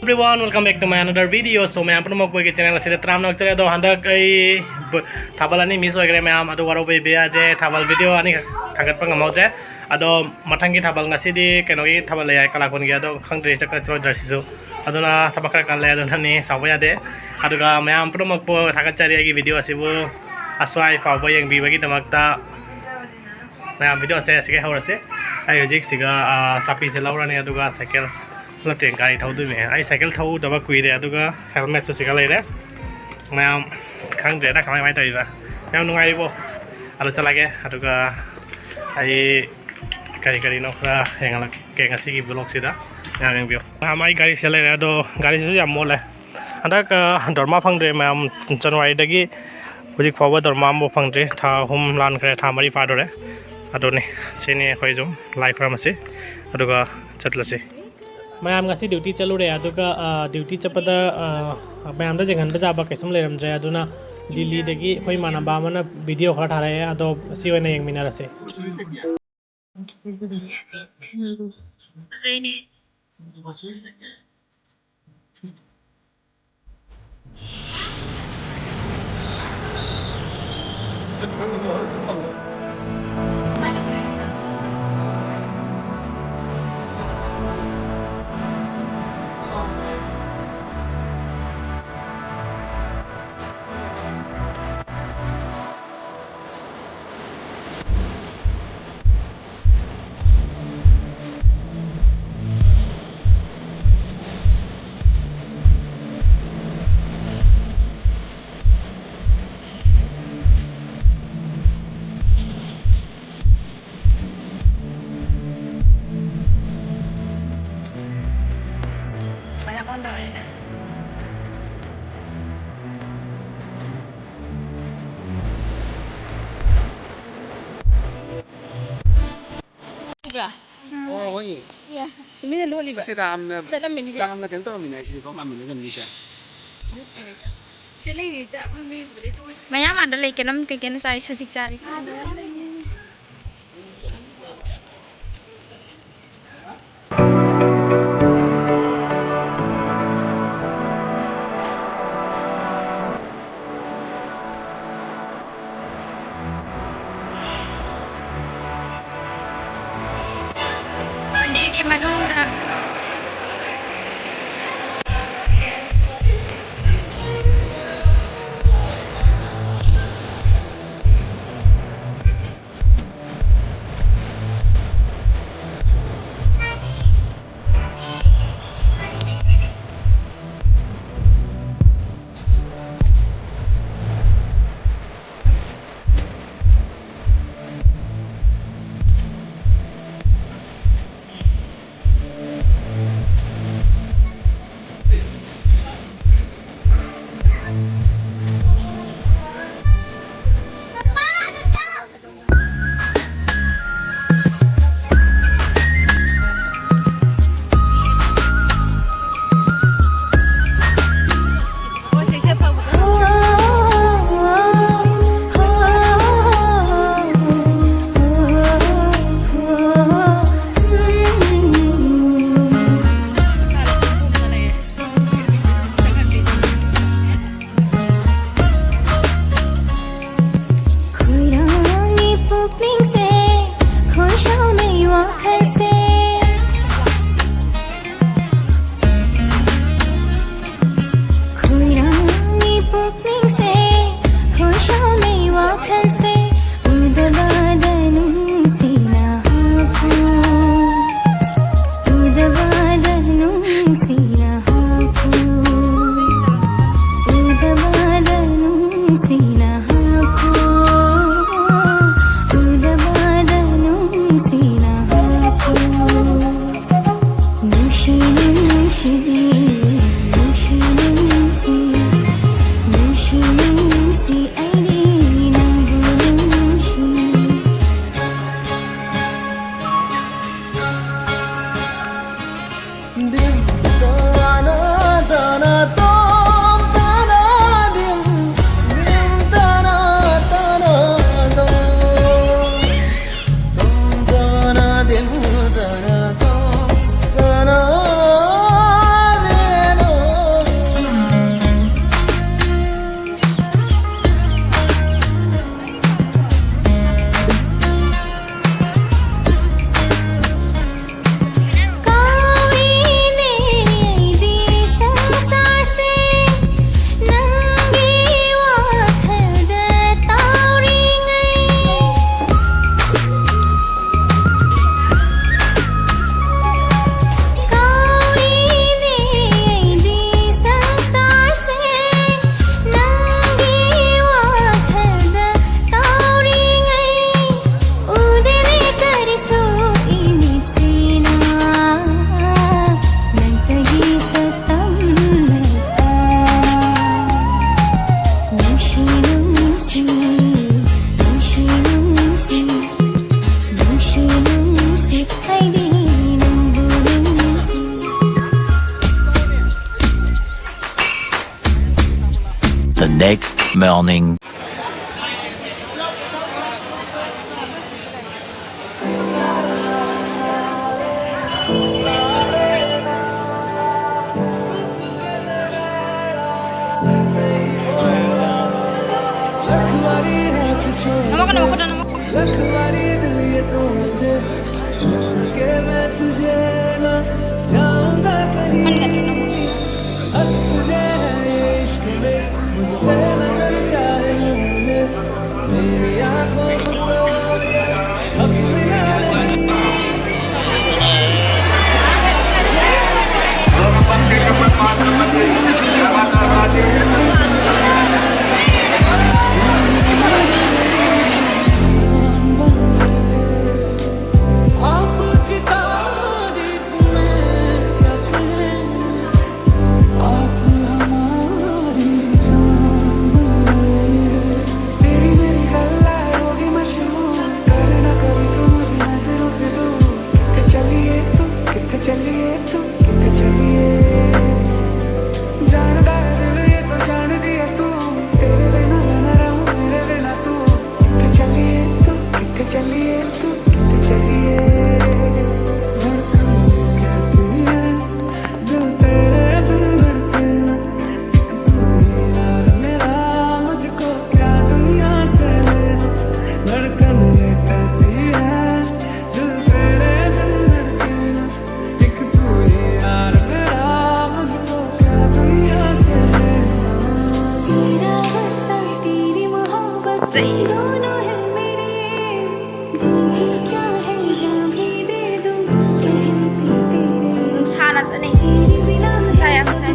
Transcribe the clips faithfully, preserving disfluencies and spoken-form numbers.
Everyone, welcome back to my another video. So, ꯃꯌꯥꯝ ꯄꯨꯝꯅꯃꯛꯄꯨ ꯑꯩꯒꯤ channel ꯑꯁꯤꯗ ꯇꯔꯥꯝꯅ ꯑꯣꯛꯆꯔꯤ꯫ ꯑꯗꯣ ꯍꯟꯗꯛ ꯑꯩ ꯕ-, ꯊꯥꯕꯜ ꯑꯅꯤ miss ꯑꯣꯏꯈ꯭ꯔꯦ ꯃꯌꯥꯝ, ꯑꯗꯨ ꯋꯥꯔꯧꯕꯤꯕ ꯌꯥꯗꯦ꯫ ꯊꯥꯕꯜ video ꯑꯅꯤꯈꯛ ꯊꯥꯒꯠꯄ ꯉꯝꯍꯧꯗ꯭ꯔꯦ꯫ ꯑꯗꯣ ꯃꯊꯪꯒꯤ ꯊꯥꯕꯜ, ꯉꯁꯤꯗꯤ ꯀꯩꯅꯣꯒꯤ ꯊꯥꯕꯜ ꯂꯩ ꯍꯥꯏ, ꯀꯂꯥꯀꯣꯟꯒꯤ, ꯑꯗꯣ ꯈꯪꯗ꯭ꯔꯤ ꯆꯠꯀꯗ꯭ꯔꯣ ꯆꯠꯁꯤꯁꯨ꯫ ꯑꯗꯨꯅ ꯊꯕꯛ ꯈꯔ ꯀꯜꯂꯦ, ꯑꯗꯨꯅꯅꯤ, ꯁꯥꯎꯕ ꯌꯥꯗꯦ꯫ ꯑꯗꯨꯒ ꯃꯌꯥꯝ ꯄꯨꯝꯅꯃꯛꯄꯨ ꯊꯥꯒꯠꯆꯔꯤ ꯑꯩꯒꯤ video ꯑꯁꯤꯕꯨ ꯑꯁ꯭ꯋꯥꯏ ꯐꯥꯎꯕ ꯌꯦꯡꯕꯤꯕꯒꯤꯗꯃꯛꯇ꯫ ꯃꯌꯥꯝ video ꯁꯦ ꯑꯁꯤꯒꯩ ꯍꯧꯔꯁꯦ꯫ ꯑꯩ ꯍꯧꯖꯤꯛ ꯁꯤꯒ, ꯑ, ꯆꯥꯄꯤꯁꯦ ꯂꯧꯔꯅꯤ, ꯑꯗꯨꯒ ꯁꯥꯏꯀꯜ, ꯅꯠꯇꯦ, ꯒꯥꯔꯤ ꯊꯧꯗꯣꯏꯅꯦ꯫ ꯑꯩ ꯁꯥꯏꯀꯜ ꯊꯧꯗꯕ ꯀꯨꯏꯔꯦ, ꯑꯗꯨꯒ helmet ꯁꯨ ꯁꯤꯒ ꯂꯩꯔꯦ꯫ ꯃꯌꯥꯝ ꯈꯪꯗ꯭ꯔꯦꯗ ꯀꯃꯥꯏ ꯀꯃꯥꯏ ꯇꯧꯔꯤꯕ꯫ ꯃꯌꯥꯝ ꯅꯨꯡꯉꯥꯏꯔꯤꯕꯣ? ꯑꯗꯨ ꯆꯠꯂꯒꯦ, ꯑꯗꯨꯒ ꯑꯩ ꯀꯔꯤ ꯀꯔꯤꯅꯣ ꯈꯔ ꯌꯦꯡꯍꯜꯂꯛꯀꯦ ꯉꯁꯤꯒꯤ vlog ꯁꯤꯗ꯫ ꯃꯌꯥꯝ ꯌꯦꯡꯕꯤꯌꯨ꯫ ꯃꯌꯥꯝ ꯑꯩ ꯒꯥꯔꯤꯁꯦ ꯂꯩꯔꯦ, ꯑꯗꯣ ꯒꯥꯔꯤꯁꯤꯁꯨ ꯌꯥꯝ ꯃꯣꯠꯂꯦ꯫ ꯍꯟꯗꯛ, ꯑ, ꯗꯣꯔꯃꯥ ꯐꯪꯗ꯭ꯔꯦ ꯃꯌꯥꯝ꯫ January ꯗꯒꯤ ꯍꯧꯖꯤꯛ ꯐꯥꯎꯕ ꯗꯣꯔꯃꯥ ꯑꯃꯐꯥꯎ ꯐꯪꯗ꯭ꯔꯤ꯫ ꯊꯥ ꯑꯍꯨꯝ ꯂꯥꯟꯈ꯭ꯔꯦ, ꯊꯥ ꯃꯔꯤ ꯐꯥꯗꯣꯔꯦ꯫ ꯑꯗꯨꯅꯤ, ꯁꯤꯅꯤ ꯑꯩꯈꯣꯏ ꯁꯨꯝ ꯂꯥꯏ ꯈꯨꯔꯝꯃꯁꯤ, ꯑꯗꯨꯒ ꯆꯠꯂꯁꯤ꯫ ꯃꯌꯥꯝ ꯉꯁꯤ duty ꯆꯠꯂꯨꯔꯦ, ꯑꯗꯨꯒ, ꯑ, duty ꯆꯠꯄꯗ, ꯑ, ꯃꯌꯥꯝꯗ ꯌꯦꯡꯍꯟꯕ ꯌꯥꯕ ꯀꯩꯁꯨꯝ ꯂꯩꯔꯝꯗ꯭ꯔꯦ꯫ ꯑꯗꯨꯅ ꯗꯤꯜꯂꯤꯗꯒꯤ ꯑꯩꯈꯣꯏ ꯏꯃꯥꯟꯅꯕ ꯑꯃꯅ video ꯈꯔ ꯊꯥꯔꯛꯑꯦ, ꯑꯗꯣ ꯁꯤ ꯑꯣꯏꯅ ꯌꯦꯡꯃꯤꯟꯅꯔꯁꯦ꯫ ꯐꯖꯩꯅꯦ꯫ ꯎꯕ꯭ꯔꯥ? ꯑꯣ, ꯍꯣꯏ꯫ ꯇꯨꯃꯤꯟꯅ ꯂꯣꯠꯂꯤꯕ꯫ ꯑꯁꯤ ꯔꯥꯝꯅ, ꯆꯠꯂꯝꯃꯤꯅꯤꯁꯦ꯫ ꯔꯥꯝꯅ ꯀꯩꯅꯣ ꯇꯧꯔꯝꯃꯤꯅꯦ ꯍꯥꯏꯁꯤꯗꯤ, ꯀꯣꯛ ꯂꯥꯝꯃꯤꯅꯦ ꯀꯝꯕꯤꯁꯦ꯫ ꯃꯌꯥꯝ ꯑꯥꯗ ꯂꯩ, ꯀꯩꯅꯣꯝ ꯀꯩ ꯀꯩꯅꯣ ꯆꯥꯔꯤ, ꯁꯖꯤꯛ ꯆꯥꯔꯤ꯫ ꯅꯨꯡꯁꯤꯅ ꯍꯥꯞꯄꯨ, ꯎꯗꯕꯗ ꯅꯨꯡꯁꯤꯅ ꯍꯥꯞꯄꯨ, ꯎꯗꯕꯗ ꯅꯨꯡꯁꯤꯅ ꯍꯥꯞꯄꯨ꯫ ꯅꯨꯡꯁꯤ ꯅꯨꯡꯁꯤ, ꯅꯨꯡꯁꯤ ꯅꯨꯡꯁꯤ, ꯅꯨꯡꯁꯤ ꯅꯨꯡꯁꯤ, ꯑꯩꯗꯤ ꯅꯪꯕꯨ ꯅꯨꯡꯁꯤ꯫ ꯀꯥꯎꯏꯅꯦ ꯑꯩꯗꯤ ꯁꯪꯁꯥꯔꯁꯦ, ꯅꯪꯒꯤ ꯋꯥꯈꯜꯗ ꯇꯥꯎꯔꯤꯉꯩ꯫ ꯀꯥꯎꯏꯅꯦ ꯑꯩꯗꯤ ꯁꯪꯁꯥꯔꯁꯦ, ꯅꯪꯒꯤ ꯋꯥꯈꯜꯗ ꯇꯥꯎꯔꯤꯉꯩ꯫ ꯎꯗꯦꯅꯦ ꯀꯔꯤꯁꯨ ꯏꯃꯤꯠꯁꯤꯅ, ꯅꯪꯇꯒꯤ ꯁꯛꯇꯝ ꯂꯩꯇ꯫ ꯅꯨꯡꯁꯤ ꯅꯨꯡꯁꯤ, ꯅꯨꯡꯁꯤ ꯅꯨꯡꯁꯤ, ꯅꯨꯡꯁꯤ ꯅꯨꯡꯁꯤ, ꯑꯩꯗꯤ ꯅꯪꯕꯨ ꯅꯨꯡꯁꯤ꯫ The next morning. ꯅꯨꯡꯁꯥ ꯅꯠꯇꯅꯤ꯫ ꯅꯨꯡꯁꯥ ꯌꯥꯝ ꯁꯥꯏ꯫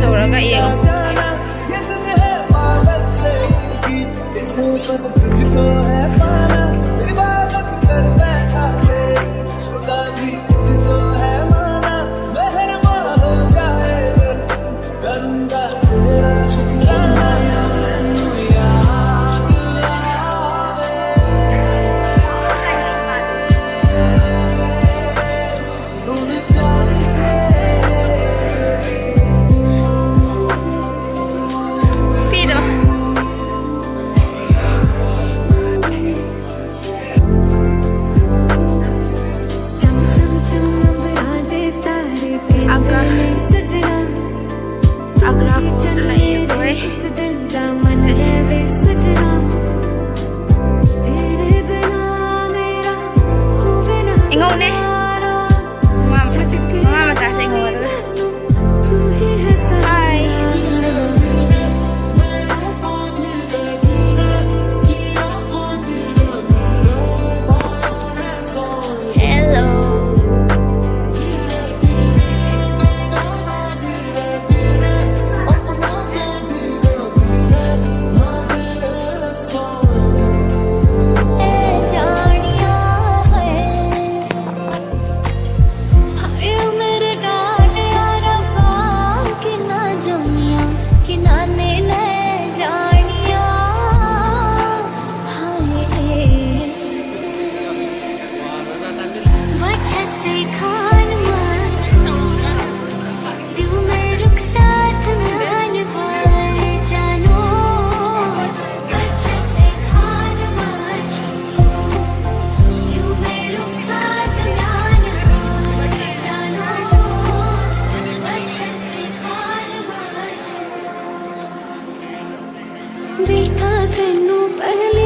ꯇꯧꯔꯒ ꯌꯦꯡꯉꯣ꯫ देखा तेनू पहली